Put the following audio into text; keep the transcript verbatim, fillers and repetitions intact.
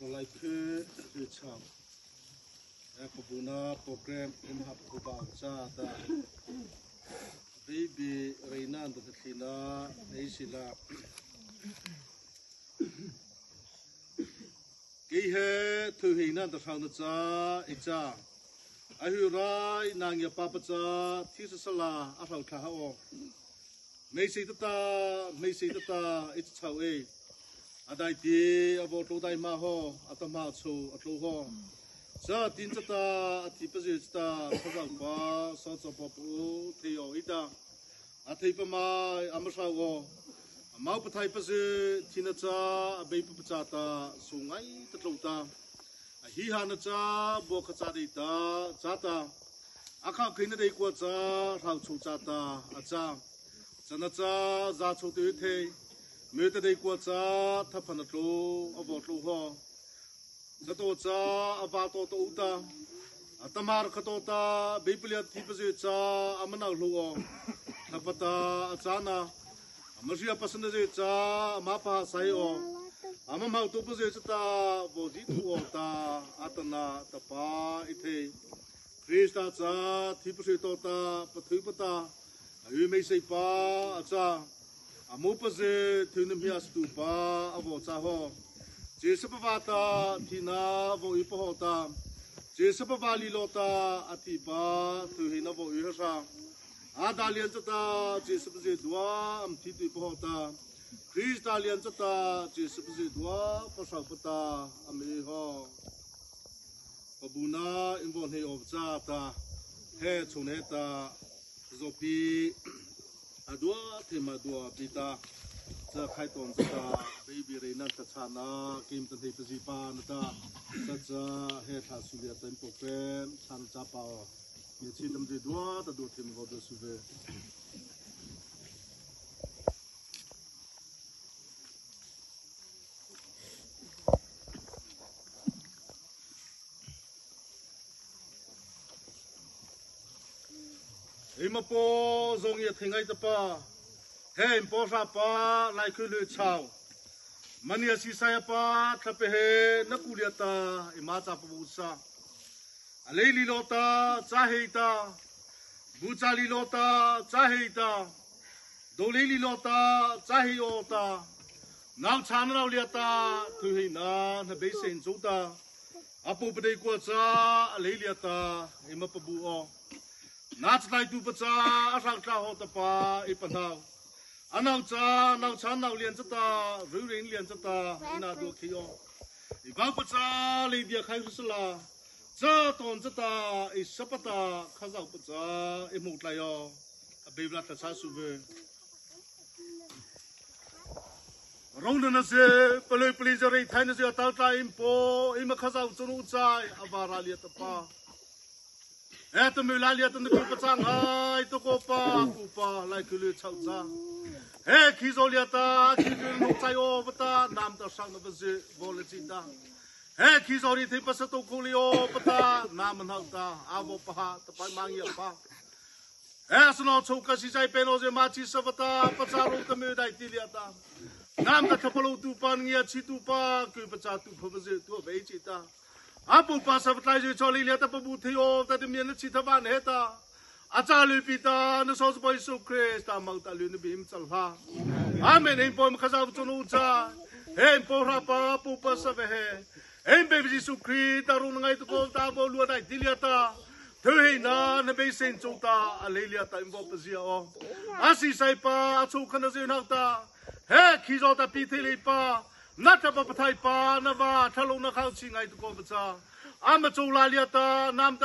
Kawlai phe, phe chhao. Ei pabuna program ei hap ko ba cha ta. Baby reina da thina ei sila. Kei he thuheina da hrauna cha ei cha. A hu rai nang ya papa cha thisa sala a hrau tha ha o. Hmeiseih tah ta, hmeiseih tah ta, ei cha chau ei. A daihti, a vaw tlô dai ma haw, a tahmâ chô, a tlô haw. Cha tin cha ta, a thipazy cha ta, Khazohpa, sawchapawpa u, thei aw ei ta. A thei pa mai, ama hrau aw. Ama pathaihpazy, thina cha, Abeipa pachâ ta, su ngaita tlô ta. A hi hana cha, bawkha cha dei ta, cha ta. A khâ kheina dei kua cha, hrau chô cha ta, a cha. Chana cha, za chô tei thei. Mei ta dei kua cha, thaphana tlô, a vaw tlô haw. Cha to cha, a va to to u ta. A tahmâ kha to ta, Abeipa liata thipazy cha, ama nau hlao aw. Thapa ta, a chana. Ama hria pasana zy cha, ama pha sai aw. Ama hmao to pazy cha ta, vaw zi tu aw ta, a tana ta pa ei thei. Krista cha, thipasri to ta, pathu pa ta, a hu hmeiseih pa, a cha. A mo pazy, thina hmia stu pa, a vaw cha haw. Chyhsa pa vâta, thina vaw y pa haw ta. Chyhsa pa vâ lilaw ta, a thi pa, thuheina vaw y ha hra. A dâh liana cha ta, chyhsa pazy dua, ama thi tui pa haw ta. Krista liana cha ta, chyhsa pazy dua, pahrâ pa ta, ama y haw. Pabuna ei vaw hnei aw cha ta, he chhao he ta, zawpi, a dua, thei ma dua, pi ta, cha khai tawh cha ta, baby reina ta chana, kim ta hnei pazy pa na ta, cha cha, he thla su lia ta ei program, chana cha pa aw. Ei chi tam zy dua, ta dua thei ma vaw dua su ve. Eima Paw zawng ei thei ngaita pa, he eima Paw Hrapa, Laikhului chhao. Mania siesai a pa, thlahpa he na ku liata eima châ pabu sa. Alei liata châ heih ta, bu châ liata châ heih ta, do lei liata châ heih aw ta, nao chhâna nao liata thei heih na na beisei chô ta, a pôhpa deikua cha alei liata eima pabu aw. Na chataituhpa cha a hroh tlai haw tahpa ei pahno. A nao cha, nao chhâna nao liana chata, ryureina liana chata ei na duah khei aw. Ei vaw pa cha lei bie khai hu sala, chataona chata ei sapa ta, Khazohpa cha ei hmô tlai aw. Abeipa ta châ su vei. Rônahna zy, palôh palih zy, reithaina zy a tao tlai eima Paw, eima Khazoh chanu chai, a vârâh liata pa, he ta mei la liata na ku pachâ ngaitapa kô pa, ku pa, lai ku lu chhao cha, he khizaw liata, khi lu nô chai aw vâta, nama ta sâhna vaw zy vaw la chi ta, he khizaw ri thei pasa to khao lei aw vâta, nama hnohta a vaw pahâ tahpa eima ngia pa. He sano chô ka si chai pen aw zy ma chi sa vâta, pachârôh ta mei daihti liata, nama ta thlahpa lôtuhpa, ngia chhituhpa, ku pachâtuhpa vaw zy tu a vei chi ta, a pôhpa sa vatlai zy chô lei liata pabu thei aw ta, ta miah na chi tha vâna he ta, a châ lei pi ta, na sawchapaw Zisu Krista moh ta lei na bie eima cha la. Amen. Ei Paw, eima Khazoh chanu cha, he Paw, Hrapa, Pôhpa sa vei he, ei Beipa Zisu Krista rônah ngaitapa kô ta vaw lua daihti liata thei heih na na beisei chô ta, alei liata eima vaw pazia aw. A siesai pa, a chô khana zy hnohta, he khizaw ta pi thei leipa, na Thlahpa Pathaihpa na vâ thlalôhna khochhi ngaitapa kô vâta, ama chô la liata nama ta